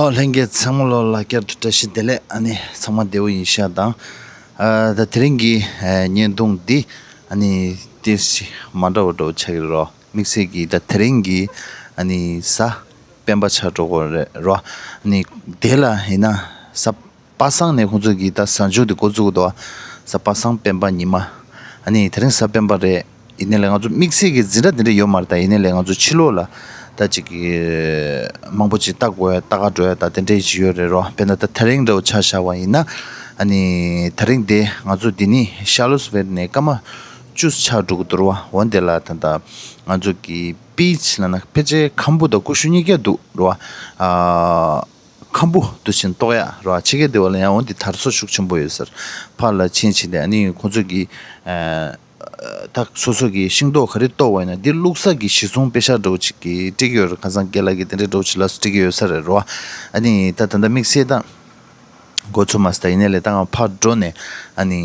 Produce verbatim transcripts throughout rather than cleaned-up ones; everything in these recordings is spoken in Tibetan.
ཨོ་ལྷན་རྒྱས་ཚང་མ་ལོ་ལ་བསྐྱར་དུ་བཀྲ་ཤིས་བདེ་ལེགས། ཨ་ནི་ཚང་མ་བདེ་པོ་ཡིན་ཤག་དང་། ཨ་ད་དེ་རིང་གི་ཨ་བརྙན་ཐུང་འདི་ཨ་ནི་ཏོག་ཙམ་མ་འདྲ་བ་འདྲ་བོ་ཆགས་ཀྱི་རེད་རོ། དམིགས་བསལ་གྱི་ད་དེ་རིང་གི་ཨ་ནི་གཟའ་སྤེན་པ་ཆགས་འགྲོ་གི་རེད་རོ། ཨ་ནི་དེ་ལ་ཡིན་ན་གཟའ་པ་སངས་ནས་ཁོང་ཚོ་གི་ད་གཟའ་མཇུག་དེ་འགོ་བཙུགས་འདུག་གཟའ་པ་སངས་སྤེན་པ་ཉི་མ། ཨ་ནི་དེ་རིང་གཟའ་སྤེན་པ་རེད། ཡིན་ནའི་ལས་ང་ཚོ་དམིགས་བསལ་གྱི་འཛིན་གྲྭ་དེ་འདྲ་ཡོད་མ་རེད། ད་ཡིན་ནའི་ལས་ང་ཚོ་ཕྱི་ལོགས་ལ་ད་ཅིག་གི་མང་པོ་ཅིག་ལྟ་དགོས་ལྟ་ག་འགྲོ་ད་དེ་འདྲ་ཅིག་ཡོད་རེད་རོ། དཔེར་ན་ད་དེ་རིང་འདྲ་བོ་ཆ་བཞག་པ་ཡིན་ན། ཨ་ནི་དེ་རིང་དེ་ང་ཚོ་འདི་ནི་ཤར་ལོ་སི་ཝེར་ནས་སྐར་མ་བཅུ་ཆགས་འགྲོ་གི་འདུག་རོ། འོན་ཏེ་ལ་ད་ད་ང་ཚོ་གི་བི་ཆི་ལ་ན་ཕལ་ཆེར་ཁམ་བུ་དང་ཀུ་ཤུ་གཉིས་ཀ་འདུག་རོ། ཨ། ཁམ་བུ་དུ་ཕྱིན་ཏོག་ཡ་ར་ཕྱི་རྒྱལ་དེ་བ་ལ་ཡང་འོན་ཏེ་དར་སྲོལ་ཤུགས་ཆེན་པོ་ཡོད་ཟེར། ཕར་ལ་ཕྱིན་ཕྱིན་ཏེ་ཨ་ནི་ཁོང་ཚོ་གི་ཨ་ད་སོ་སོ་གི་ཤིང་ཏོག་ག་རེ་གཏོར་བ་ཡིན་ན་འདི་བླུགས་ས་གི་གཞི་བཟུང་པེ་ཤག་འདྲ་བོ་ཅིག་གི་སྤྲད་ཀྱི་ཡོད་རེད། ཁ་སང་རྒན་ལགས་ཀྱིས་དེ་འདྲའི་འདྲ་བོ་ཅིག་ལབ་སོང་སྤྲད་ཀྱི་ཡོད་ས་རེད་རོ། ཨ་ནི་ད་ད་ལྟ་དམིགས་བསལ་ད་འགོ་ཚུགས་མ་སོང་། ད་ཡིན་ནའི་ལས་ད་ང་ཕར་འགྲོ་ནས་ཨ་ནི་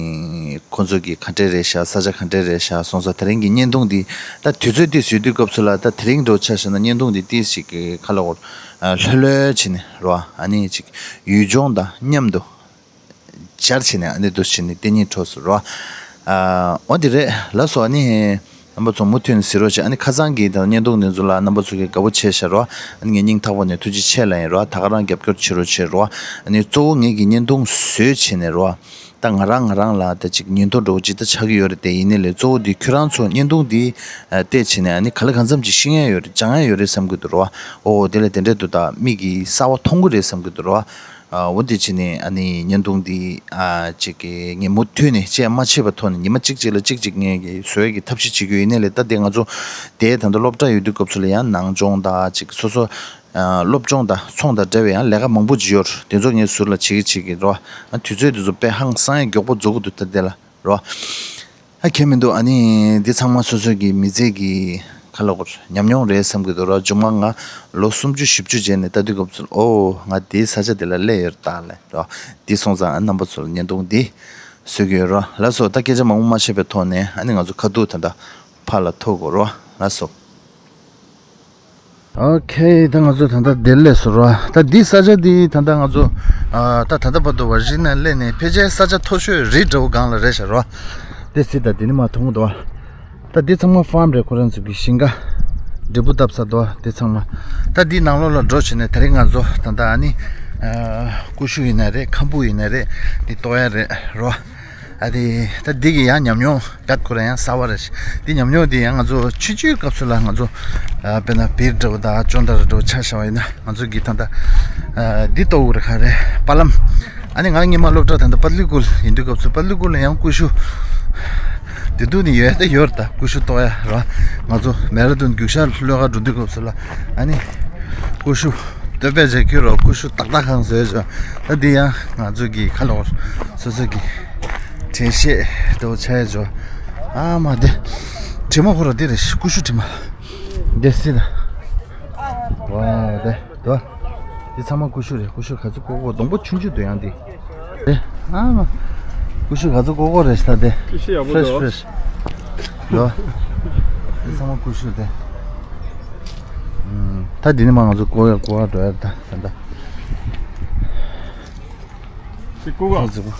ཁོང་ཚོ་གི་ག་འདྲས་རེད་ཤག་ས་ཆ་ག་འདྲས་རེད་ཤག་སོང་ཙང་དེ་རིང་གི་བརྙན་ཐུང་འདི་ད་དུས་ཚོད་འདི་བཟོས་དུས་སྐབས་སུ་ལ་ད་དེ་རིང་འདྲ་བོ་ཆ་བཞག་ན་བརྙན་ཐུང་འདི་ཏིས་ཞིག་གི་ཁ་ལ་འོར་ལྷོད་ལྷོད་བྱས་ནས་རོ། ཨ་ནི་ཅིག་ཡུལ་ལྗོངས་དང་མཉམ་དུ་སྦྱར་བྱས་ནས་ཨ་ནི་འདུ་བྱས་ནས་དེ་ཉིད་འཕྲོ་སུ་རོ། ཨ་འོ་འདི་རེད་ལགས་སོ། ཨ་ནི་རྣམ་པ་ཚོ་མུ་མཐུད་ནས་གཟིགས་རོགས་བྱེད། ཨ་ནི་ཁ་སང་གི་ད་བརྙན་ཐུང་འདི་ཚོ་ལ་རྣམ་པ་ཚོ་གིས་དགའ་པོ་བྱས་ཤག་རོ། ཨ་ནི་ངས་སྙིང་ཐག་པ་ནས་ཐུགས་རྗེ་ཆེ་ལབ་ཡིན་རོ། ད་ག་རང་རྒྱབ་སྐྱོར་བྱེད་རོགས་བྱེད་རོ། ཨ་ནི་གཙོ་བོ་ངེད་ཀྱི་བརྙན་ཐུང་བཟོས་བྱས་ནས་རོ། ད་ང་རང་ང་རང་ལ་ད་ཅིག་ཉིན་ཐོ་འདྲ་བོ་ཅིག་ད་ཆགས་ཀྱི་ཡོད་རེད་དེ། ཡིན་ནའི་ལས་གཙོ་བོ་འདི་ཁྱོད་རང་ཚོ་བརྙན་ཐུང་འདི་ཨ་བལྟས་བྱས་ནས་ཨ་ནི་ག་ལ་གང་འཚམ་ཅིག་ཤེས་ཡ་ཡོད་རེད་སྦྱང་ཡ་ཡོད་རེད་བསམ་གྱི་འདུག་རོ། ཨོ་དེ་ལས་དེ་འདྲས་འདུག་ད་མིག་གིས་གསར་པ་མཐོང་གི་རེད་བསམ་གྱི་འདུག་རོ། ཨ་འོ་དེ་བྱས་ནས་ཨ་ནི་བརྙན་ཐུང་འདི་ཨ་ཅིག་གི་ངས་མུ་མཐུད་ནས་བཅད་མ་ཆད་པའི་ཐོག་ནས་ཉི་མ་གཅིག་གཅིག་ལ་གཅིག་གཅིག་ངས་ཀྱི་བཟོ་ཡ་གི་ཐབས་ཤེས་བྱེད་རྒྱུ་ཡིན་ནའི་ལས། ད་དེ་ང་ཚོ་དེ་ད་ལྟ་སློབ་གྲྭ་ཡོད་དུས་སྐབས་སུ་ལ་ཡང་ནང་སྦྱོང་ད་ཅིག་སོ་སོ་ཨ་སློབ་སྦྱོང་དང་ཚོང་དང་འབྲེལ་བའི་ཡང་ལས་ཀ་མང་པོ་ཅིག་ཡོད་རེད། དེ་ཚོ་ངས་ཟུར་ལ་བྱེད་ཀྱི་བྱེད་ཀྱི་རོ། ཨ་དུས་ཚོད་དེ་ཚོ་དཔེ་ཧང་སང་ཡ་མགྱོགས་པོ་རྫོགས་ཀྱི་འདུག་ད་དེ་ལ་རོ། ཨ་ཁྱད་མི་འདུག་ཨ་ནི་འདི་ཚང་མ་སོ་སོ་གི་མི་ཚེ་གི་ཁ་ལོ་བར་ཉམས་མྱོང་རེད་བསམ་གྱི་འདུག་རོ། མཇུག་མ་ང་ལོ་སུམ་ཅུ་བཞི་བཅུ་རྗེས་ནས་ལྟ་དུས་སྐབས་སུ་ཨོ་ང་འདིའི་ས་ཆ་འདི་ལ་སླེབས་ཡོད་རེད་ད་ལབ་རོ། འདི་སོང་ཙང་ཨ་རྣམ་པ་ཚོར་བརྙན་ཐུང་འདི་བཟོ་གི་ཡོད་རོ། ལགས་སོ། ད་སྐད་ཆ་མང་པོ་མ་བཤད་པའི་ཐོག་ནས་ཨ་ནི་ང་ཚོ་ཁ་ཐུག་ད་ལྟ་ཕར་ལ་ཐུག་དགོས་རོ། ལགས་སོ། ཨོ་ཁེ། ད་ང་ཚོ་ད་ལྟ་དེར་སླེབས་སོང་རོ། ད་འདི་ས་ཆ་འདི་ད་ལྟ་ང་ཚོ་ཨ་ད་ད་ལྟ་བར་དུ་ཝར་ཇི་ནི་ཡ་སླེབས་ནས་ཕལ་ཆེར་ས་ཆ་མཐོ་ཤོས་རི་འདྲ་བོ་སྒང་ལ་རེད་ཤག་རོ། དེ་སྲིད་ད་འདི་ནི་མ་མཐོང་གི་འདུག་ད་འདི་ཚང་མ་ཕཱརམ་རེད། ཁོ་རང་ཚོ་གི་ཞིང་ཁ་འབྲས་བུ་བཏབ་ས་འདུག་དེ་ཚང་མ། ད་འདི་ནང་ལོགས་ལ་འགྲོ་བྱས་ནས་དེ་རིང་ང་ཚོ་ད་ལྟ་ཨ་ནི་ཨ་ཀུ་ཤུ་ཡིན་ན་རེད། ཁམ་བུ་ཡིན་ན་རེད། འདི་གཏོར་ཡ་རེད་རོ། ཨ་དེ་ད་འདི་གི་ཡང་ཉམས་མྱོང་ག་ཁོ་རང་ཡང་གསར་པ་རེད། འདི་ཉམས་མྱོང་འདི་ཡང་ང་ཚོ་ཆུང་ཆུང་སྐབས་སུ་ལ་ང་ཚོ་ཨ་དཔེར་ན་བིར་འདྲ་བོ་དང་ཅོ་འདྲ་འདྲ་བོ་ཆ་བཞག་པ་ཡིན་ན་ང་ཚོ་གི་ད་ལྟ་ཨ་འདི་གཏོར་དགོས་རེད་ག་རེ་པ་ལམ། ཨ་ནི་ང་སྔོན་མ་སློབ་གྲྭ་ད་ལྟ་པ་ལི་ཀུལ་ཡིན་དུས་སྐབས་སུ་པ་ལི་ཀུལ་ལ་ཡང་ཀུ་ཤུ་དེ་དུས་ནི་ཡོད་ད་ཡོད་རེད། ད་ཀུ་ཤུ་གཏོར་ཡ་ར་ང་ཚོ་མེ་ར་ཐོན་རྒྱུག་ཤར་གློད་ག་འགྲོ་དུས་སྐབས་སུ་ལ་ཨ་ནི་ཀུ་ཤུ་སྟོད་པས་བྱས་ཁྱོད་རོ་ཀུ་ཤུ་ཏག་ཏག་གང་བཟོས་བྱོས། ད་འདི་ཡང་ང་ཚོ་གི་ཁ་ལོ་སོ་སོ་གི་དྲན་ཤེས་དེ་བོ་ཆ་ཡ་བྱོས། ཨ་མ་དེ་དྲི་མ་ཁོ་ར་དེ་རེད། ཀུ་ཤུ་དྲི་མ་དེ་སྲིད་ད་བ་དེ་དོ་དེ་ཚང་མ་ཀུ་ཤུ་རེད། ཀུ་ཤུ་ག་ཚོད་ཀོ་ཀོ་སྡོང་པོ་ཆུང་ཆུང་དུ་ཡང་དེ་དེ་ཨ་མ་ཀུ་ཤུ་ག་ཚོད་ཀོ་ཀོ་རེད་ཤག་དེ་ཀུ་ཤུ་ཡག་པོ་ཕེ་རེཤ་འདུག་ཕེ་རེཤ་དོ། དེ་ཚང་མ་ཀུ་ཤུ་དེ། ད་འདི་ནས་མ་ང་ཚོ་ཀོ་ཡ་ཀོ་ཡ་འགྲོ་ཡ་ད་ད་ད། དེ་ཀོ་ཀ་ཟི་གོ།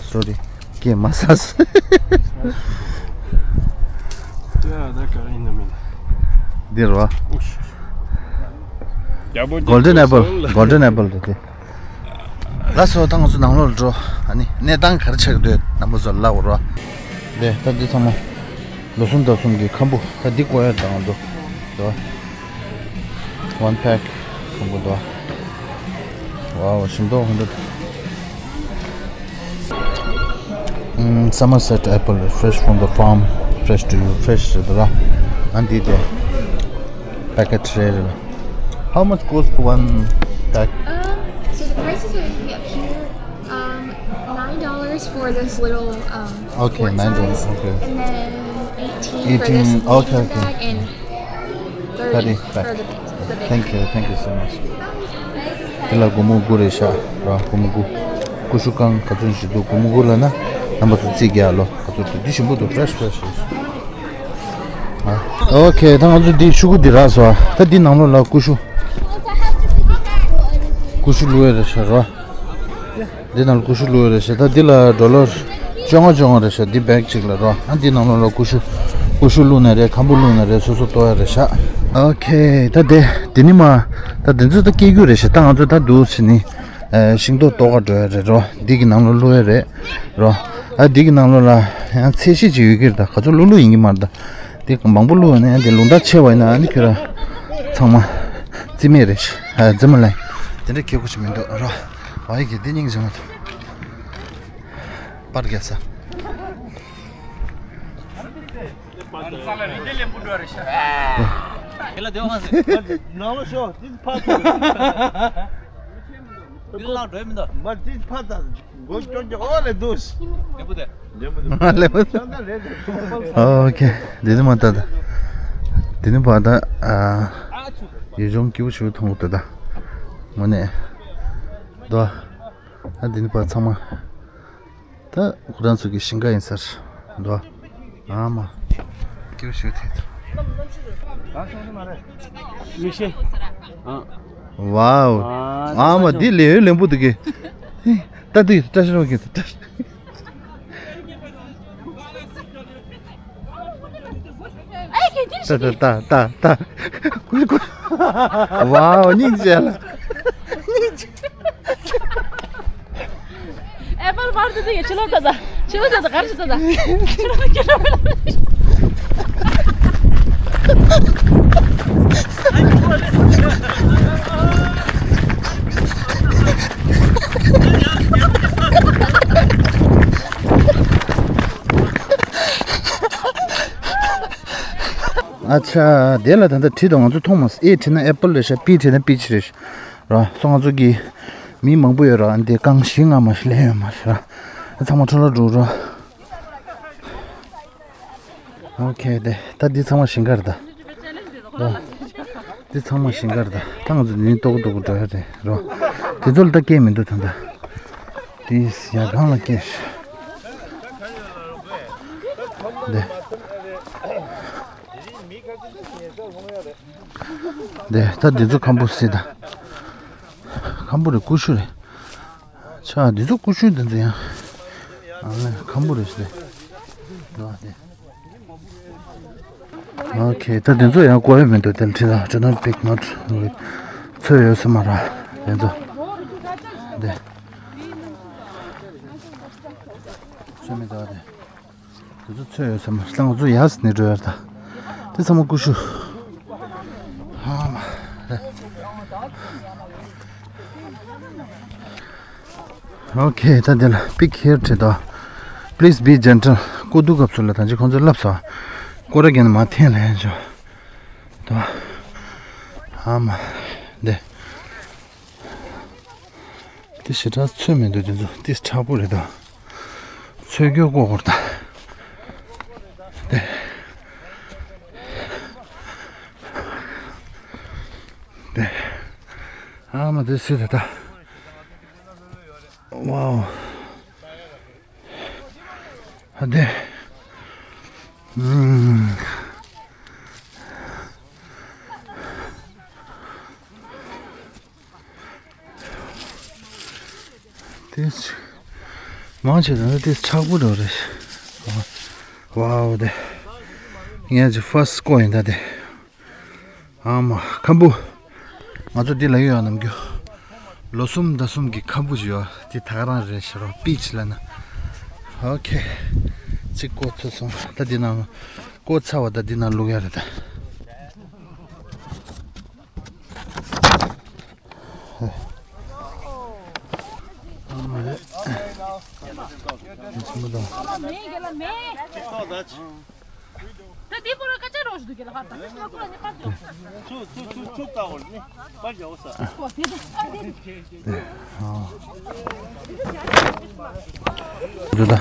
སོ་རི། སྐད་མ་ས་སི། ཡ་ད་ག་རེ་ཡིན་ན་མིན། འདི་རོ། ཡག་པོ་གོལ་ཌན་ཨེ་པལ། གོལ་ཌན་ཨེ་པལ་རེད་དེ། ལགས་སོ། ད་ང་ཚོ་ནང་ལོགས་འགྲོ། ཨ་ནི་གནས་སྟངས་ག་རེ་ཆགས་ཀྱི་འདུག་རྣམ་པ་ཚོ་ལབ་རོགས། དེ་ད་འདི་ཚང་མ་ལོ་གསུམ་ཟླ་གསུམ་གྱི་ཁམ་བུ། ད་འདི་ཀོ་ཡ་དང་འདུག་དོ། One pack ཁམ་བུ་དོ། Wow, ཞིམ་མདོག་ཧོན་འདུག་ཨུམ། Somerset apple, fresh from the farm, fresh to you, fresh རེད་དོ། ཨ་འདི་དེ་packet རེད་རེད། How much cost one pack? Um, so the prices are gonna be up here. Um, nine dollars for this little, um, Okay, quart nine dollars, size, okay. And then eighteen for this eighteen, okay, medium okay. Bag, and thirty, thirty for back. The big, the big. Thank you, thank you so much. དེ་ལ་སྒོར་མོ་དགུ་རེད་ཤག་ར། སྒོར་མོ་དགུ། ཀུ་ཤུ་རྐང་ག་ཚོད་ཞིག་འདུག་སྒོར་མོ་དགུ་ལབ་ན་རྣམ་པ་ཚོ་རྩིས་རྒྱག་ལོ། ག་ཚོད་འདུག་འདི་ཞིམ་པོ་འདུག fresh fresh རེད། ཨ། Okay, ད་ང་ཚོ་འདི་ཤོག་གུ་འདི་རག་སོང་། ད་འདི་ནང་ལོགས་ལ་ཀུ་ཤུ། ཀུ་ཤུ་བླུགས་ཡ་རེད་ཤག་རོ། འདི་ནང་ལ་ཀུ་ཤུ་བླུགས་ཡ་རེད་ཤག་ད་འདི་ལ་ཌོ་ལར་བཅོ་ལྔ་བཅོ་ལྔ་རེད་ཤག་འདི་བེག་གཅིག་ལ་རོ། ཨ་འདི་ནང་ལོགས་ལ་ཀུ་ཤུ་ཀུ་ཤུ་བླུགས་ན་རེད། ཁམ་བུ་བླུགས་ན་རེད། སོ་སོ་ལྟོས་ཡ་རེད་ཤག་ཨོ་ཁེ། ད་དེ་དེ་ནི་མ་ད་དེ་ཚོ་ད་སྐྱེ་རྒྱུ་རེད་ཤག་ད་ང་ཚོ་ད་འདུག་སེ་ནི་ཨ་ཤིང་ཏོག་ལྟོགས་ག་འགྲོ་ཡ་རེད་རོ། འདི་གི་ནང་ལ་བླུགས་ཡ་རེད་རོ། ཨ་འདི་གི་ནང་ལོགས་ལ་ཡང་ཚད་གཞི་ཅིག་ཡོད་ཀྱི་རེད། ད་ག་ཚོད་བླུགས་བླུགས་ཡིན་གྱི་མ་རེད། ད་དེ་མང་པོ་བླུགས་ཡོད་ན་ཡང་དེ་ལུང་ཐག་ཆད་པ་ཡིན་ན་ཨ་ནི་ཁྱོད་རང་ཚང་མ་རྩིས་མེད་རེད་ཤག་ཨ་རྩིས་མ་ལ་དེ་འདྲ་ཁེ་པོ་ཞིག་མི་འདུག་རོ། ཨ་ཡི་གེ་འདི་སྙིང་རྗེ་མ་ཐུབ། པར་རྒྱག་ས། ནང་ལ་ཤོག་འདི་ཕར་ཚུར། འདི་ལ་འགྲོ་མི་འདུག་མ་འདི་ཕར་ད་མགོ་སྐྱོན་གྱི་ཨོ་ལེ་འདུག་ལེ་པོ་དེ། ལེ་པོ་དེ། ཨོ་ཁེ། འདི་ནི་མ་ད་ད། འདི་ནི་བ་ད་ཨ། ཡུལ་ལྗོངས་སྐྱིད་པོ་ཞིག་མཐོང་གི་འདུག་ད། དངོས་གནས། འདུག་ཨ་འདི་ནི་བ་ཚང་མ། ད་ཁོ་རང་ཚོ་གི་ཞིང་ཁ་ཡིན་ས་རེད་འདུག་ཨ་མ། སྐྱིད་པོ་ཞིག་ཐེབས་འདུག་མིག་ཤེལ། ཨ། ཝའོ། ཨ་མ་འདི་ལས་ཡོད་ལན་པོ་འདུག་གི་ད་འདི་བཀྲ་ཤིས་རོགས་གི་བཀྲ་ཤིས། ད་ད་ད་ད་ད། ཝའོ་སྙིང་རྗེ་ལ། སྙིང་རྗེ། ཨེ་པལ་བར་དུ་དེ་ཕྱི་ལོགས་ད་ད། ཕྱི་ལོགས་ད་ད་གར་ཞིག་ད་ད། ཕྱི་ལོགས་ད་ཕྱི་ལོགས་ད། ཨ་ཆ། དེ་ལ་ད་ལྟ་བྲིས་དང་ང་ཚོ་མཐོང་མ་སོང་། ཨེ་བྲིས་ན་ཨེ་པལ་རེད་ཤག་པི་བྲིས་ན་པི་ཆི་རེད་ཤག་ར། སོ་ང་ཚོ་གི་མི་མང་པོ་ཡོད་ར། འདི་རྐང་བཞི་ལྔ་མ་ཞིག་ལེན་ཡོད་མ་ཤག་ར། ཚང་མ་འཕྲོ་བརླག་འགྲོ་ར། ཨོ་ཁེ། དེ་ད་འདི་ཚང་མ་ཞིང་ཁ་རེད་ད། ར། འདི་ཚང་མ་ཞིང་ཁ་རེད་ད། ད་ང་ཚོ་འདི་ནས་ལྟོགས་ལྟོགས་འགྲོ་ཡ་རེད་ར། དེ་ཚོ་ལ་ད་སྐྱེས་མི་འདུག་ད་ད། དེ་ཡ་གང་ལ་སྐྱེས་ཤག་འདི། འདི་ད་འདི་ཚོ་ཁམ་བུ་སི་ད། ཁམ་བུ་རེད། ཀུ་ཤུ་རེད། ཆ་འདི་ཚོ་ཀུ་ཤུ་འདི་ཚོ་ཡང་། ཨ་ནི་ཁམ་བུ་རེད་ཟེར། འདི་བ་དེ། ཨོ་ཁེ། ད་འདི་ཚོ་ཡང་བཀོལ་ཡ་མི་འདུག་དེ་ལ་ཁྲིད་ད། Do not pick, not ཚོད་ཡོད་ས་མ་ར། འདི་ཚོ། འདི། ཚོད་མི་འདུག་དེ། དེ་ཚོ་ཚོད་ཡོད་ས་མ་རེད། ང་ཚོ་ཡར་ནས་འགྲོ་ཡ་རེད་ད། དེ་ཚང་མ་ཀུ་ཤུ། ཧ་མ་རེད། ཨོ་ཁེ། ད་འདི་ལ་pick here བྲིས་འདུག Please be gentle. སྐོར་དུས་སྐབས་སུ་ལ་ད་ཅི་ཁོང་ཚོས་ལབ་སོང་། སྐོར་ར་རྒྱབ་ནས་མར་འཐེན་ལ་ཡ་འཇོག་འདུག་ཧ་མ་འདི། དེ་ཞེ་དྲག་ཚོད་མི་འདུག་དེ་ཚོ་དེ་མཁྲེགས་པོ་རེད་དོ། ཚོད་སྐྱོ་ཀོ་ཀོར་ད། དེ། དེ། ཨ་མ་དེ་སུ་དེ་ད། ཝའོ། ཨ་དེ། ཨུམ། དེ་མང་ཆེ་ད་ནི་དེ་མཁྲེགས་པོ་འདྲ་རེད། ཝའོ་དེ། ངས་ཀྱི་first སྐོར་ཡིན་ད་དེ། ཨ་མ་ཁམ་བུ། ང་ཚོ་འདི་ལ་ཡོད་ཡ་ནམ་རྒྱུན། ལོ་གསུམ་ཟླ་གསུམ་གྱི་ཁམ་བུ་ཞིག་ཡོད། དེ་ད་ག་རང་རེད་ཤག་རོ། པི་ཆི་ལབ་ན། ཨོ་ཁེ། གཅིག་བཀོག་ཚར་སོང་། ད་འདི་ནང་བཀོག་ཚར་བ་ད་འདི་ནང་བླུག་ཡ་རེད་ད། ཨ་མ་རེད། ཆེན་པོ་དང་། ད་འདི་པོ་ལ་སྐད་ཆ་རོགས་ཞུ་འདུག་གི་ལ་ཧ་ད། ཆུ་ཆུ་ཆུ་ཆུ་ལྟ་བུར་ནི་པར་རྒྱག་ས། འདི་ད།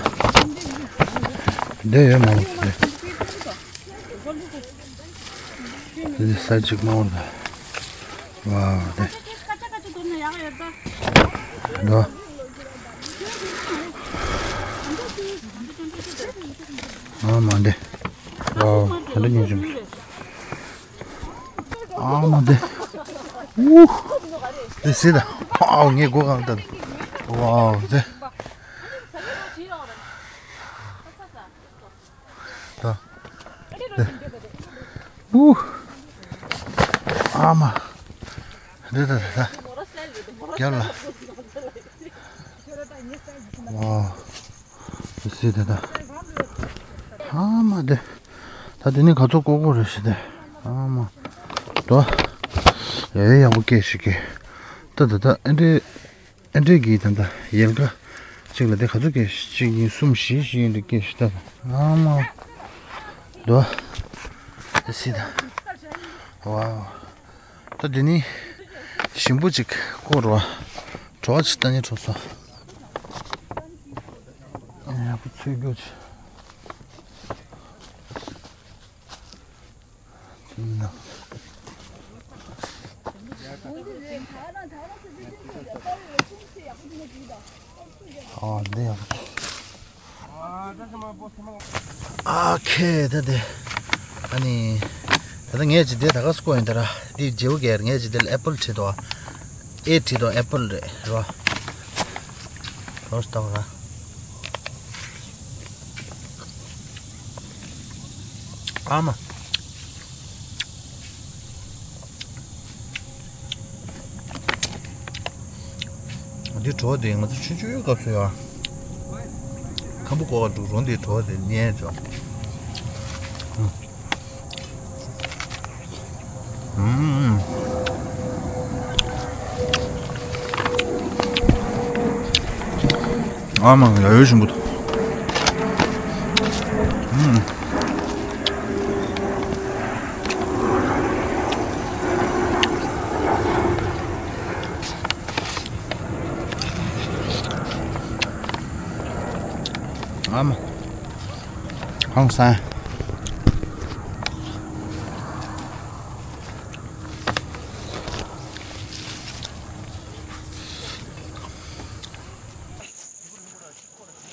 འདི་ཡོད་མ་རེད། འདི་ས་གཅིག་མ་འོང་ད། ཝའོ་དེ། འདུག་ཨ་མ་འདི། ཝའོ་ཧ་ལས་སྙིང་རྗེ་མོ། ཨ་མ་འདི། ཨུ། དེ་སྲིད་ད། ཕའོ་ངའི་སྒོ་གང་ལྟར། ཝའོ་དེ། ད། དེ། ཨུ། ཨ་མ། དེ་ད་ད་ད། རྒྱབ་ལ། ཝའོ། སི་དེ་ད། ཨ་མ་དེ། ད་དེ་ནི་ག་ཚོད་ཀོ་ཀོ་རེད་ཤི་དེ། ཨ་མ། དོ། ཡ་ཡ་ཡག་པོ་སྐད་ཤི་གི། ད་ད་ད་ཨེ་འདྲེ། ཨེ་འདྲེ་གི་ད་ད་ཡལ་ག་གཅིག་ལ་དེ་ག་ཚོད་སྐད་ཤི་གཅིག་ཡིན་གསུམ་བཞི་བཞི་ཡིན་དེ་སྐད་ཤི་ད། ཨ་མ། དོ། སི་ད། ཝའོ། ད་དེ་ནི། ཞིམ་པོ་གཅིག་ཀོ་རོ། གྲོགས་ཅིག་ལྟ་ཉེ་གྲོགས་སོ། ཡག་པོ་ཚོད་རྒྱུ་ཆེ། ཨ་འདི་ཡག་པོ། ཨ་ཁེ་ད་དེ། ཨ་ནི། ད་ལྟ་ངས་ཅི་དེ་ད་ག་སྐོ་ཡིན་ད་ར། འདི་རྗེ་བོ་གེར་ངས་ཅི་དེ་ལ་ཨེ་པལ་བྲིས་དོ། ཨེ་བྲིས་དོ་ཨེ་པལ་རེད་རོ། རོ་སྟག་ར། ཨ་མ། འདི་བྲོ་བ་དེ་ང་ཚོ་ཆུང་ཆུང་སྐབས་སུ་ཡ། ཁམ་བུ་ཀོ་བ་འདུག་རོ་འདི་བྲོ་བ་དེ་ཉན་ཆོག་ཨ་མ་ཡ་ཡོ་ཞིམ་པོ་འདུག་ཨ་མ། ཧང་སང་།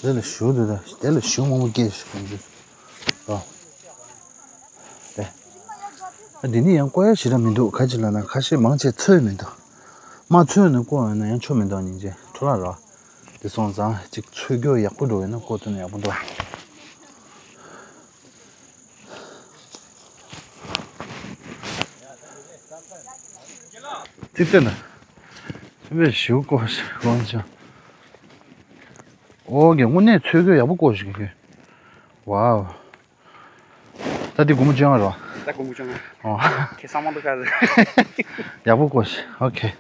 དེ་ལ་ཞུ་འདུག་ད་དེ་ལ་ཞུ་མང་པོ་སྐྱེས་ཞུ་གི་འདུག་ཨོ། དེ། ཨ་འདི་ནི་ཡང་བཀོལ་ཡ་ཞེ་དྲག་མི་འདུག་ག་ཅི་ལབ་ན་ཁ་ཤས་མང་ཆེ་ཚོས་མི་འདུག་མ་ཚོས་ནས་བཀོལ་ཡོང་ན་ཡང་ཆོ་མི་འདུག་སྙིང་རྗེ་འཕྲོ་བརླག་རོ། དེ་སོང་ཙང་ཅིག་ཚོས་རྒྱུ་ཡག་པོ་འགྲོ་ཡོད་ན་བཀོལ་ཐུབ་ན་ཡག་པོ་འདུག་ཅིག་བལྟས་ན། སེམས་པས་ཞིའུ་བཀོལ་ཞིག་གོང་ཅང་། ཨོ་གི་དངོས་གནས་ཚོས་རྒྱུ་ཡག་པོ་བཀོལ་ཞིག་གི། ཝའོ། ད་འདི་སྒོར་མོ་བཅོ་ལྔ་རེད་བ། ད་སྒོར་མོ་བཅོ་ལྔ། ཨོ། ཁེ་བཟང་མང་པོ་ཁ་རེད། ཡག་པོ་བཀོལ་ཤག་ཨོ་ཁེ།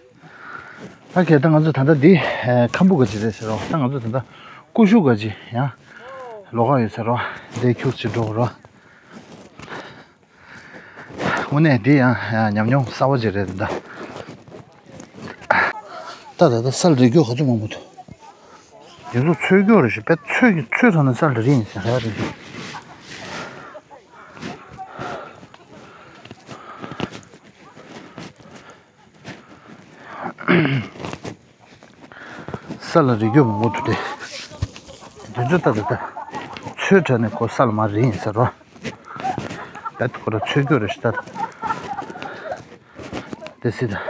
ཨོ་ཁེ་ད་ང་ཚོ་ད་ལྟ་འདི་ཨེ་ཁམ་བུ་ག་ཅི་རེད་ཟེར་རོ། ད་ང་ཚོ་ད་ལྟ་ཀུ་ཤུ་ག་ཅི་ཡང་ལོགས་ཀ་ཡོད་ཟེར་རོ། འདི་ཁྱུག་ཅིག་འགྲོ་རོ། དངོས་གནས་འདི་ཡང་ཡང་ཉམས་མྱོང་གསར་པ་ཅིག་རེད་ད། ད་ད་ད་སལ་རེ་རྒྱུ་ག་ཚོད་མང་པོ་འདུག་ཡོད་ཚོ་ཚོས་རྒྱུ་རེ་ཞིག་པས་ཚོས་ཀྱི་ཚོས་ཐོག་ནས་སལ་རེ་རེ་ཡིན་ཟེར་ར་རེ་ཞིག་ས་ལ་རི་རྒྱུད་མང་པོ་འདུག་སྟེ། དེ་ཚོ་ལྟ་ད་ལྟ། ཚོའི་གྲས་ནས་ཁོ་ས་ལ་མར་རི་ཡིན་ཟེར་རོ། ད་ཁོ་ར་ཚོས་རྒྱུ་རེ་ཞིག་ད། དེ་སྲིད་ད།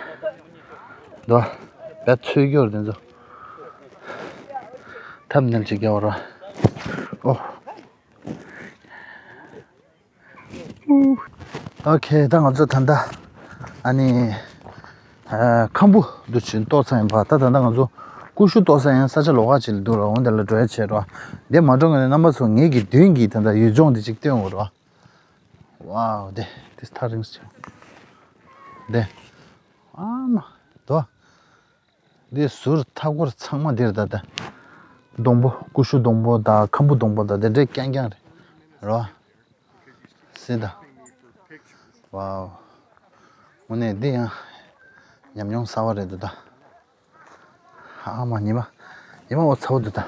དོ། ད་ཚོས་རྒྱུ་རེ་དེ་ཚོ། ཐབ་ནལ་ཅིག་རྒྱག་རོ། ཨོ། ཨོ་ཁེ་ད་ང་ཚོ་ད་ལྟ་ཨ་ནི་ཨ་ཁམ་བུ་འདུ་ཆེན་གཏོགས་ས་ཡིན་པ། ད་ད་ལྟ་ང་ཚོ་ཀུ་ཤུ་གཏོགས་ས་ཡང་ས་ཆ་ལོགས་ཀ་ཅིག་ལ་འདུག་ར། འོ་འདི་ལ་འགྲོ་ཡ་བྱེད་རོ། འདི་མ་འགྲོ་ངེས་ནས་རྣམ་པ་ཚོ་ངེད་ཀྱི་མདུན་གྱི་ད་ལྟ་ཡུལ་ལྗོངས་འདི་ཅིག་སྟོན་འོ་རོ། ཝའོ་དེ་དེ་ཐག་རིང་ས་ཆ་འདི་ཨ་མ་དོ། འདི་ཟུར་མཐའ་སྐོར་ཚང་མ་འདིར་ད་ལྟ་སྡོང་པོ་ཀུ་ཤུ་སྡོང་པོ་དང་ཁམ་བུ་སྡོང་པོ་དང་དེ་འདྲའི་རྐྱང་རྐྱང་རེད་རོ། སྲིད་ད། ཝའོ། དངོས་གནས་འདི་ཡང་ཉམས་མྱོང་གསར་བ་རེད་འདུག་ད། ཨ་མ་ཉི་མ། ཉི་མ་འོ་ཚ་བོ་འདུག་ད།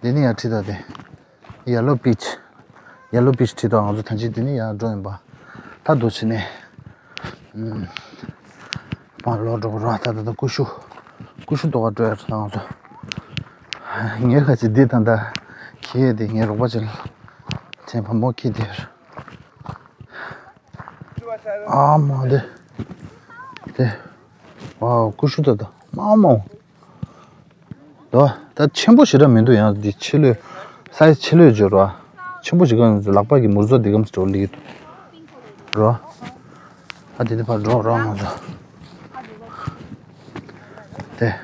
འདི་ནི་ཡང་ཁྲིད་ད་དེ། ཡེ་ལོ་པིཆ། ཡེ་ལོ་པིཆ་ཁྲིད་དོ་ང་ཚོ་ཐང་ཆེན་འདི་ནི་ཡང་འགྲོ་ཡིན་པ། ད་འདུག་བྱས་ནས། ཨུམ། མར་ལོག་འགྲོ་གི་རོ། ད་ད་ད་ཀུ་ཤུ། ཀུ་ཤུ་ལྟོགས་ག་འགྲོ་ཡ་རེད་ད་ང་ཚོ། ངའི་ཁ་ཅིག་འདི་ད་ད། ཁྱི་ཡས་དེ་ངའི་རོགས་པ་ཅིག་ལ། དེ་བུ་མོ་ཁྱི་དེ་རེད། ཨ་མ་དེ། དེ། ཝའོ། ཀུ་ཤུ་ད་ད། མ་མ། དོ། ད་ཆེན་པོ་ཞེ་དྲག་མི་འདུག་ཡང་འདི་ཕྱི་ལོས། སའི་ཛི་ཕྱི་ལོས་འབྱོར་བ། ཆེན་པོ་ཞིག་ག་ལག་པ་གི་མུར་ཟོ་འདི་གམ་སི་འགྲོ་ལི་འདུག་རོ། ཨ་དེ་དེ་ཕར་འགྲོ་རོགས་ང་ཚོ། དེ།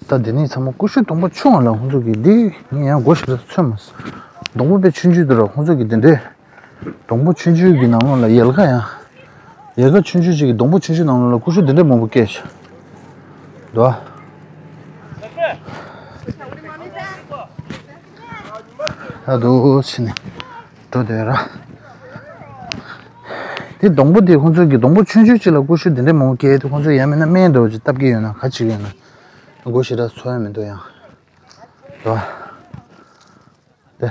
ད་འདི་ནི་ཚང་མ་ཀུ་ཤུ་སྡོང་པོ་ཆུང་བ་ལ་ཁོང་ཚོ་གི་འདི་ངས་ཡང་སྒོ་ཞིག་ལ་ཚོད་མ་སོང་། སྡོང་པོ་དཔེ་ཆུང་ཆུང་འདུག་ར། ཁོང་ཚོ་གི་འདི་འདྲའི་སྡོང་པོ་ཆུང་ཆུང་གི་ནང་ལོགས་ལ་ཡལ་ག་ཡང་། ཡལ་ག་ཆུང་ཆུང་ཅིག་གི་སྡོང་པོ་ཆུང་ཆུང་ནང་ལོགས་ལ་ཀུ་ཤུ་འདི་འདྲའི་མང་པོ་སྐྱེས་ཤག་འདུག་ཨ། ད་འདུག་ཕྱིན་ནས། འགྲོ་བསྡད་ར། དེ་སྡོང་པོ་དེ་ཁོང་ཚོ་གི་སྡོང་པོ་ཆུང་ཆུང་ཅིག་ལ་ཀུ་ཤུ་དེ་འདྲ་མང་པོ་སྐྱེས་དེ། ཁོང་ཚོ་ཡང་མིན་ན་སྨན་འདྲ་བོ་ཅིག་བཏབ་ཀྱི་ཡོད་ན་ག་ཅིག་ཡོད་ན་སྒོ་ཞེ་དྲག་ཚོད་ཡ་མི་འདུག་ཡང་། ར། དེ།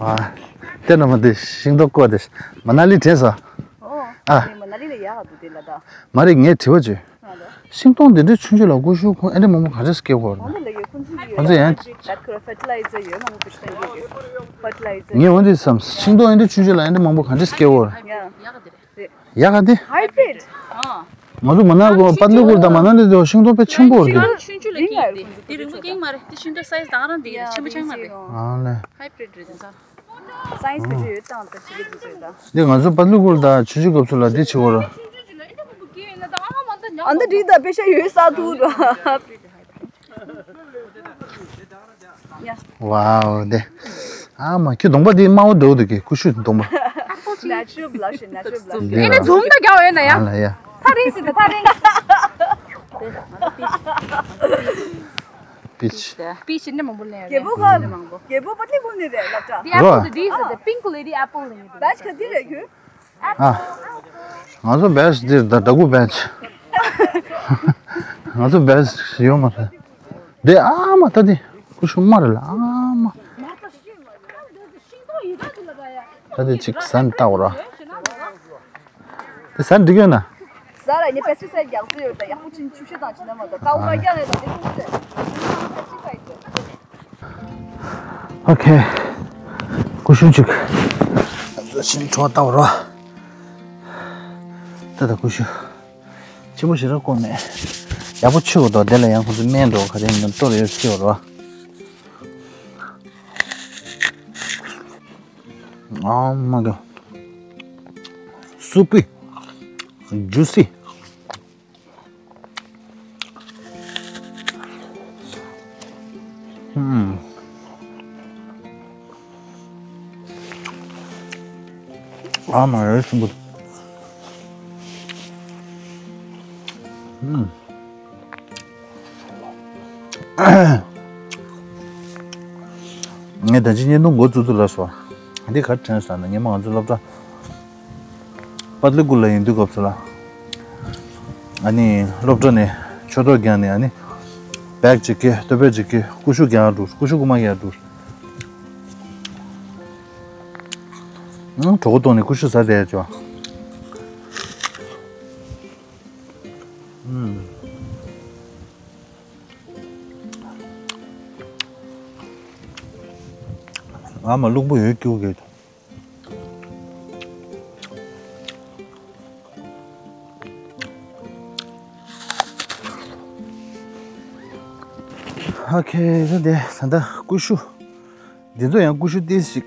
ཨ། དེ་ནི་མ་དེ་ཤིང་ཏོག་བརྐོས་དེ་མ་ན་ལི་དྲན་སོང་། ཨོ། ཨ། དེ་མ་ན་ལི་ལ་ཡག་ག་འདུག་དེ་ལ་ད། མ་རེད། ངས་དྲི་བ་བྱོས། ཨ་ལ། ཤིང་སྡོང་འདི་འདྲའི་ཆུང་ཆུང་ལ་ཀུ་ཤུ་ཁོང་ཨེ་འདྲ་མང་པོ་ག་འདྲས་སྐྱེ་གོ་རེད། ཁོང་ཚོ་ལ་ཡོད་ཁོང་ཚོ་ཡོད། ཁོང་ཚོ་ཡང་། ད་ཁོ་ཕར་ཊི་ལའི་ཛར་ཡོད་མང་པོ་ཞིག་བཏང་གི་ཡོད། ཕར་ཊི་ལའི་ཛར། ངས་འོ་འདི་བསམ། ཤིང་སྡོང་ཨེ་འདྲ་ཆུང་ཆུང་ལ་ཨེ་འདྲ་མང་པོ་ག་འདྲས་སྐྱེ་གོ་རེད། ཡ། ཡག་ག་དེ། ཧའི་བྷི་རིཌ། ང་ཚོ་མ་ན་གོ་པད་ལི་ཀུལ་དང་མ་ན་ལི་དེ་ཤིང་སྡོང་དཔེ་ཆེན་པོ་རེད། ཆུང་ཆུང་ལ་སྐྱེས་ཏེ་དེ་རིང་པོ་སྐྱེས་མ་རེད། དེ་ཤིང་སྡོང་སའི་ཛི་ད་ག་རང་དེ་ཡིན་རེད། ཆེན་པོ་ཆགས་མ་རེད། ཨ་ལེ། ཧའི་བྷི་རིཌ་རེད་དེ་ཚོ། སའེན་སི་བེད་སྤྱོད་ཡོད་སྟངས་དང་ཅི་གི་དུས་ཚོད་དང་། འདི་ང་ཚོ་པད་ལི་ཀུལ་དང་ཆུང་ཆུང་སྐབས་སུ་ལ་འདི་བྱེད་དགོས་རེད། ཨ་འདི་འགྲིག་ད་པེ་ཤ་ཡོད་ས་ཐུག་འགྲོ། ཝའོ་དེ། ཨ་མ་ཁྱོད་སྡོང་པོ་འདི་དམར་པོ་འདྲ་བོ་འདུག་གི་ཀུ་ཤུ་སྡོང་པོ། Natural blush, natural blush. ཨེ་ནི་འཛུམ་ད་རྒྱག་འོས་ན་ཡ། ཨ་ལ་ཡ། ཐག་རིང་ཟིན་ད་ཐག་རིང་། པིཆ། པིཆ་ནི་མང་པོ་ལེན་རེད། རྒྱལ་པོ་ཁ་མང་པོ། རྒྱལ་པོ་པད་ལི་ཀུལ་ནི་རེད་ལབ་ད། འདི་ཨེ་པལ་དེ་འདི་ཟེར་ཏེ་pink lady apple ལེན་གི་འདུག་བེ་ཆི་ག་འདི་རེད་ཁྱོད། ཨ། ང་ཚོ་བེ་ཆི་འདིར་ད་ད་གུ་བེ་ཆི། ང་ཚོ་བེ་ཆི་ཡོད་མ་རེད། འདི་ཨ་མ་ད་འདི་ཀུ་ཤུ་དམར་རེད་ལ་ཨ་མ། ད་འདི་ཅིག་ཟན་བཏགས་ར། དེ་ཟན་འགྲིག་ཡོད་ན། ཟ་ར་ནི་པེ་སི་ཊི་སའི་ཌི་རྒྱག་རྩིས་ཡོད་ད། ཡག་པོ་ཕྱིན་ཆུ་ཤེལ་དང་ཕྱིན་ན་མ་གཏོགས་ཀའུ་ཀ་རྒྱག་ཡོད་ད། དེ་ཀུ་ཤུ་རེད། པེ་སི་ཊི་སའི་ཌི་རེད། ཨོ་ཁེ། ཀུ་ཤུ་གཅིག་ཕྱིན་གྲོགས་ལྟ་བ་རོ། ད་ད་ཀུ་ཤུ་ཆེན་པོ་ཞེ་དྲག་བརྐོས་མེད། ཡག་པོ་ཆུ་བ་དོ་དེ་ལ་ཡང་ཁོང་ཚོ་སྨན་འགྲོ་ག་རེ་ཡིན་ན་སྤྲོ་རེ་ཡོད་ཤེས་བ་རོ། Oh my god. Soupy. Juicy. Mm. Oh my god, it's good. Mm. ངས་ད་ཅི་བརྙན་ཐུང་འགོ་བཙུགས་དུས་ལ་སོ། འདི་ག་དྲན་སོང་ན་ངས་མ་ང་ཚོ་སློབ་གྲྭ་པད་ལི་ཀུལ་ལ་ཡིན་དུས་སྐབས་སུ་ལ། ཨ་ནི་སློབ་གྲྭ་ནས་ཆོས་ཐོག་བརྒྱངས་ནས་ཨ་ནི་བེག་ཅིག་གི་ཏོ་པེ་ཅིག་གི་ཀུ་ཤུ་རྒྱག་འགྲོ། ཀུ་ཤུ་རྐུ་མ་རྒྱག་འགྲོ། གྲོད་ཁོག་ལྟོགས་ནས་ཀུ་ཤུ་ཟ་བསྡད་ཅོ། ཨ་མ་རླུང་བུ་ཡོད་སྐྱུག་གི། ཨོ་ཁེ། ད་དེ་ད་ལྟ་ཀུ་ཤུ། འདི་ཚོ་ཡང་ཀུ་ཤུ་ཏིས་ཞིག་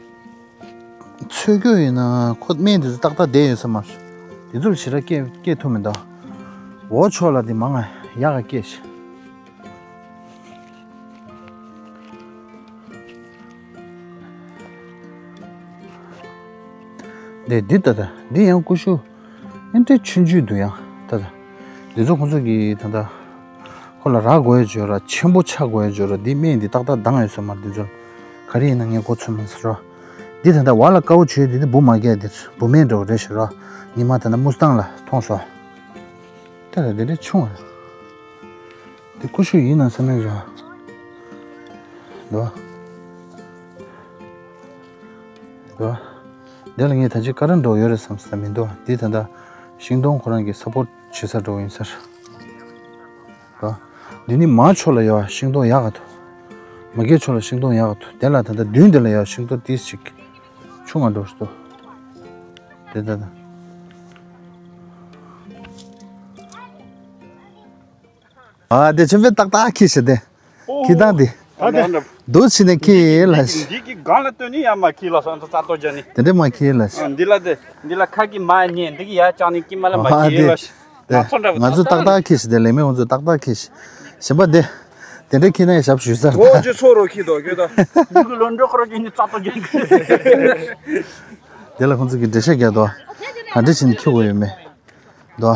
འཚོལ་རྒྱུ་ཡིན་ན་ཁོ་སྨན་འདི་ཚོ་ཏག་ཏག་བསྡད་ཡོད་ས་མ་རེད། འདི་ཚོ་ལ་ཞེ་དྲག་སྐྱེ་སྐྱེ་ཐུབ་མི་འདུག་འོ་ཕྱོགས་ལ་འདི་མང་ང་ཡག་ག་སྐྱེ་ཤག་འདི་འདི་ད་ད་འདི་ཡང་ཀུ་ཤུ་ཨེ་འདྲའི་ཆུང་ཆུང་འདུག་ཡང་ད་ད། འདི་ཚོ་ཁོང་ཚོ་གི་ད་ད། ཁོ་ལ་རག་དགོས་ཡ་བརྗོད་ར་ཆེན་པོ་ཆགས་དགོས་ཡ་བརྗོད་ར། འདི་སྨན་འདི་ཏག་ཏག་འདང་ཡོད་ས་མ་རེད། འདི་ཚོ་ག་རེ་ཡིན་ན་ངས་མགོ་ཚོད་མ་ཟེར་རོ། འདི་ད་ལྟ་བ་ལ་དཀར་པོ་བྱོས། འདི་ནི་འབུ་མ་རྒྱག་འདིར་འབུ་སྨན་འདྲ་བོ་རེད་ཟེར་རོ། ཉི་མ་ད་ལྟ་དམུ་སྟངས་ལ་མཐོང་སོང་། ད་ལྟ་འདི་འདྲ་ཆུང་བ། འདི་ཀུ་ཤུ་ཡིན་ན་བསམ་ཡ་བྱུང་། འདུག་ག་འདི་ལ་ངས་ད་ཅི་ཀ་ར་འདྲ་བོ་ཡོད་རེད་བསམ་ས་མི་འདུག་འདི་ད་ལྟ་ཤིང་སྡོང་ཁོ་རང་གི་སཔོར་ཊི་བྱེད་ས་འདྲ་བོ་ཡིན་ས་རེད། འདི་ནི་མ་ཕྱོགས་ལ་ཡོད་ཤིང་སྡོང་ཡག་ག་འདུག་མ་གི་ཕྱོགས་ལ་ཤིང་སྡོང་ཡག་ག་འདུག་དེ་ལ་ད་ལྟ་མདུན་དེ་ལ་ཡོད་ཤིང་སྡོང་ཏིས་ཅིག་ཆུང་ང་འགྲོ་ཞིག་འདུག་དེ་ད་ད། ཨ་དེ་ཆེན་པོའི་ཏག་ཏག་ཁྱི་ཞིག་དེ། ཁྱི་དང་དེ། ད་དེ། འདུག་ཕྱི་ནས་ཁྱི་ལ། འདི་གི་སྒང་ལ་སྟོན་ནི་ཡ་མ་ཁྱི་ལ་སོང་ཙང་རྩ་ཏོ་རྒྱ་ནི། དེ་འདྲས་མ་ཁྱི་ལ། འདི་ལ་དེ། འདི་ལ་ཁ་གི་མ་ཉེ་འདི་གི་ཡ་ཅང་ནི་ཀི་མ་ལ་མ་ཨ་ཁྱི་དེ། ལ། དེ། ང་ཚོ་ཏག་ཏག་ཁྱི་ཞིག་དེ་ལས་མི་ང་ཚོ་ཏག་ཏག་ཁྱི་ཞིག་གཞན་པ་དེ། དེ་འདྲས་ཁྱི་ན་ཡ་ཞབས་ཞུ་ས། འོ་ཇེ་ཚོ་རོ་ཁྱི་དོ་ཁྱི་དོ། འདི་གི་ལོ་འགྲོ་ཁོ་རོ་ཁྱི་ནི་རྩ་ཏོ་རྒྱ་ནི། དེ་ལ་ཁོང་ཚོ་གི་འགྲེལ་བཤད་རྒྱག་དོ། ག་འདྲས་བྱས་ནས་ཁྱི་དགོས་ཡོད་མེད། དོ།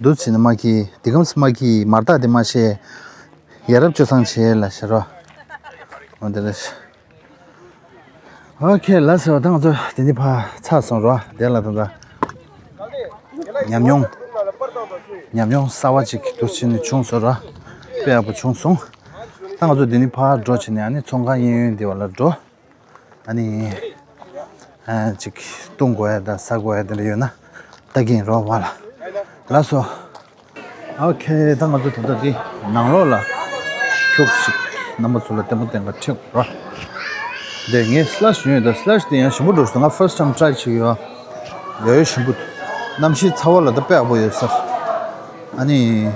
འདུག་ཕྱི་ནས་མ་ཁྱི་དེ་གམ་སི་མ་ཁྱི་མར་ཐག་དེ་མ་ཤེས། ཡ་རབས་སྤྱོད་བཟང་བྱེད་ལ་ཤ་རོ། འོ་དེ་རེད། ཨོ་ཁེ་ལ་ཟེར་བ་ད་ང་ཚོ་དེ་ནི་ཕ་ཚར་སོང་རོ་དེ་ལ་ད་ད། ཉམས་མྱོང་། ཉམས་མྱོང་གསར་བ་ཅིག་འདུག་ཕྱི་ནས་བྱུང་སོང་རོ། དཔེ་ཡག་པོ་བྱུང་སོང་། ད་ང་ཚོ་དེ་ནི་ཕ་འགྲོ་ཕྱི་ནས་ཨ་ནི་ཚོང་ཁང་གཡས་གཡོན་དེ་བ་ལ་འགྲོ། ཨ་ནི། ཨ་ཅིག་བཏུང་དགོས་ཡ་དང་ཟ་དགོས་ཡ་དེ་འདྲ་ཡོད་ན་ལྟ་གིན་རོགས་བ་ལ། ལགས་སོ། ཨོ་ཁེ་ད་ང་ཚོ་ད་ལྟ་འདི་ནང་ལོགས་ལ་ཁྱུག་ཞིག་རྣམ་པ་ཚོ་ལ་ལྟད་མོ་བསྟན་ག་ཁྲིད་རོགས། འདི་ངས་སི་ལ་ཤི་ཉོས་ཡོད་ད་སི་ལ་ཤི་དེ་ཡང་ཞིམ་པོ་འགྲོ་སོང་ང་first time try བྱེད་ཀྱི་ཡོད། ཡོད་ཡོད་ཞིམ་པོ་འདུག་གནམ་གཤིས་ཚ་བ་ལ་ད་དཔེ་ཡག་པོ་ཡོད་ས། ཨ་ནི།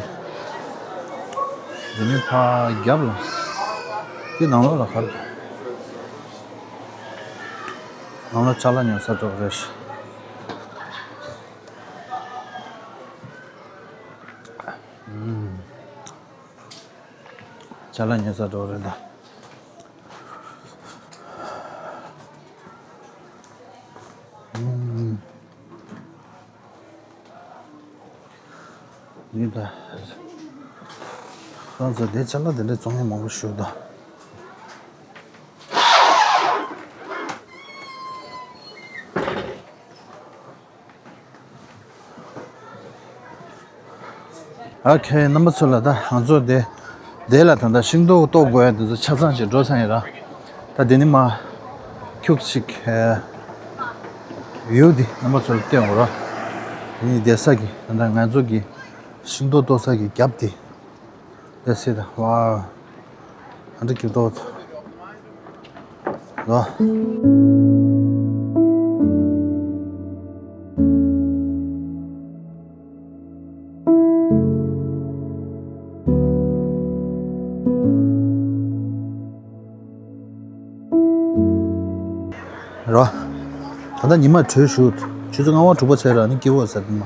འདི་ནི་ཕ་རྒྱབ་ལ། འདི་ནང་ལོགས་ལ་གར་འདུག་ནང་ལ་ཅ་ལག་ཉོ་ས་འགྲོ་གི་རེད། ཨུམ། ཅ་ལག་ཉོ་ས་འགྲོ་གི་རེད་ད། ཨུམ། ཡིན་ད། ཁོང་ཚོ་དེ་ཅ་ལག་དེ་འདྲ་བཙོང་མཁན་མང་པོ་ཞིག་འདུག་ཨོ་ཁེ་རྣམ་པ་ཚོ་ལ་ད་ང་ཚོ་དེ་དེ་ལ་ད་ལྟ་ཤིང་ཏོག་གཏོར་དགོས་ཡ་དེ་ཚོ་ཆ་ཚང་ཞིག་འགྲོ་ཚར་ཡིན་ར། ད་དེ་ནི་མ་ཁྱུག་ཅིག་ཨེ། ཝིའུ་འདི་རྣམ་པ་ཚོར་སྟོན་དགོས་ར། དེ་ནི་བསྡད་ས་གི་ད་ལྟ་ང་ཚོ་གི་ཤིང་ཏོག་གཏོར་ས་གི་རྒྱབ་དེ། That's it. Wow. ཨ་འདྲ་གི་ཏོག་ལོ། རོ། ད་ལྟ་ཉི་མ་དྲོས་ཞུ། ཆུ་ཚོད་ལྔ་པ་དྲུག་པ་ཚད་ར་ནི་སྐྱིད་པོ་ཟེར་དུ་མ།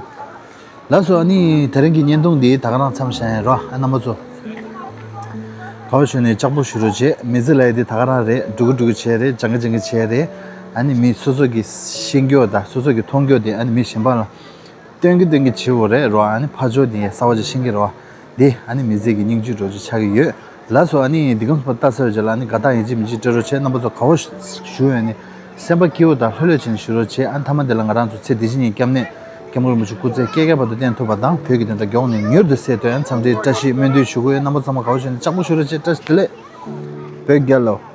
ལགས་སོ་ཨ་ནི་དེ་རིང་གི་བརྙན་ཐུང་འདི་ད་ག་རང་མཚམས་བཞག་ཡིན་རོ་ཨ་རྣམ་པ་ཚོ། ག་བ་ཞུ་ནས་ལྕགས་པོ་ཞུ་རོགས་བྱེད་མི་ཚེ་ལ་ཡི་དེ་ད་ག་རང་རེད་འགྲུག་གི་འགྲུག་གི་བྱས་རེད་སྦྱང་གི་སྦྱང་གི་བྱས་རེད། ཨ་ནི་མི་སོ་སོ་གི་ཤེས་རྒྱུ་དང་སོ་སོ་གི་མཐོང་རྒྱུ་དེ་ཨ་ནི་མི་གཞན་པ་ལ། སྟོན་གི་སྟོན་གི་བྱེད་འོ་རེད་རོ་ཨ་ནི་ཕ་ཇོ་དེ་ཡང་གསར་བ་ཅིག་ཤེས་ཀྱི་རོ། དེ་ཨ་ནི་མི་ཚེ་གི་སྙིང་བཅུད་འགྲོ་རྒྱུ་ཆགས་ཀྱི་ཡོད། ལགས་སོ་ཨ་ནི་འདི་གམ་སུ་པ་ལྟ་ས་ཡོད་ཅེ་ལ་ཨ་ནི་དགའ་རྟགས་ཡིན་གཅིག་མིན་གཅིག་སྤྲད་རོགས་བྱེད་རྣམ་པ་ཚོ་ག་བོ་ཞུ་ཡོད་ནི། སེམས་པ་སྐྱིད་པོ་དང་ལྷོད་ལྷོད་བྱས་ནས་ཞུ་རོགས་བྱེད་ཨ་ནི་མཐའ་མ་འདི་ལ་ང་རང་ཚོ་ཚེ་འདི་ཕྱི་གཉིས་སྐྱབས་གནས་སྐྱབས་མགོན་རིན་པོ་ཆེ་སྐུ་ཚེ་བསྐལ་བརྒྱའི་བར་དུ་བརྟན་ཐུབ་པ་དང་བོད་ཀྱི་བདེན་མཐའ་མགྱོགས་ནས་མྱུར་དུ་གསལ་ཐུབ་ཨ་ནི་འཚམས་འདྲིའི་བཀྲ་ཤིས་སྨོན་འདུན་ཞུ་གི་ཡོད་རྣམ་པ་ཚང་མ་ག་བོ་ཞུ་ནི་ལྕགས་པོ་ཞུ་རོགས་བྱེད་བཀྲ་ཤིས་བདེ་ལེགས། བོད་རྒྱལ་ལོ།